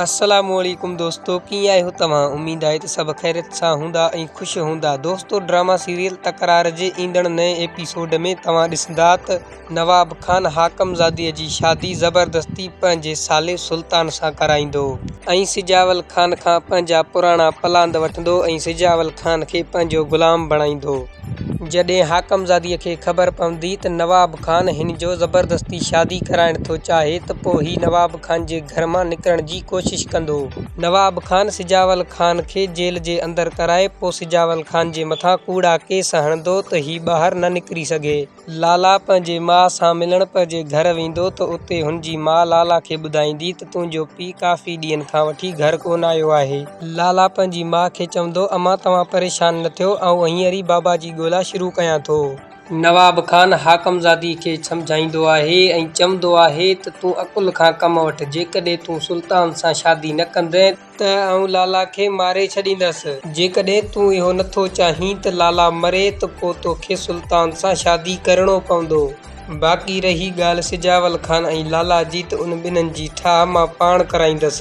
السلام عليڪم دوستو ڪيئن آهيو توهان اميد آهي ته سڀ خيريت سان هوندا ۽ خوش هوندا دوستو ڊراما سيريل تڪرار جي ايندڙ نئين ايپيسوڊ ۾ توهان ڏسندا ته نواب خان حاڪم زادي جي شادي زبردستي پنهنجي سالي سلطان سان ڪرائيندو ۽ سجاول خان کان پنهنجا پراڻا پلاند وٺندو ۽ سجاول خان کي پنهنجو غلام بڻائيندو. جڏهن حاڪم زاديء کي خبر پوندي ته نواب خان هن جو زبردستي شادي ڪرائڻ ٿو چاهي ته پوء هي نواب خان جي گهر مان نڪرڻ جي ڪوشش ڪندو. نواب خان سجاول خان کي جيل جي اندر ڪرائي پوء سجاول خان جي مٿان ڪوڙا ڪيس هڻندو ته هي ٻاهر نه نڪري سگهي. لالا پنهنجي ماء سان ملڻ پنهنجي گهر ويندو ته اتي هن جي ماء لالا کي ٻڌائيندي ته تنهنجو پيء ڪافي ڏينهن کان وٺي گهر ڪونه آيو آهي. لالا پنهنجي ماء کي چوندو، امان توهان پريشان نه ٿيو، آئون هينئر ئي بابا جي ڳولا شروع ڪيان ٿو. نواب خان حاڪمزادي کي سمجهائيندو آهي ۽ چوندو آهي ته تون عقل کان ڪم وٺ، جيڪڏهن تون سلطان سان شادي نه ڪندين، ته آئون لالا کي ماري ڇڏيندس. جيڪڏهن تون اهو نه ٿو چاهين ته لالا مري ته پوء توکي سلطان سان شادي ڪرڻو پوندو. باقي رهي ڳالهه سجاول خان ۽ لالا جي ته ان ٻنهن جي ٺاهه مان پاڻ ڪرائيندس.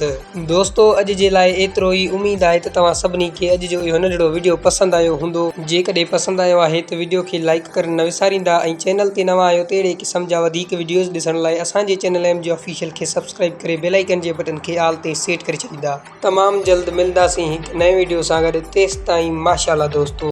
دوستو اڄ جي لاء ايترو ئي اميد آهي ته توهان سڀني کي اڄ جو اهو ننڍڙو وڊيو پسند آيو هوندو. جيڪڏهن پسند آيو آهي ته وڊيو کي لائيڪ ڪرڻ نه وساريندا ۽ چينل تي نوان آهيو ته اهڙي قسم جا وڌيڪ وڊيوز ڏسڻ لاء اسان جي چينل ايم جي آفيشل کي سبسڪرائيب ڪري بيل آئيڪن جي بٽن کي آل تي سيٽ ڪري ڇڏيندا. تمام جلد ملداسين هڪ نئين وڊيو سان گڏ تيستائين ماشاءالله دوستو.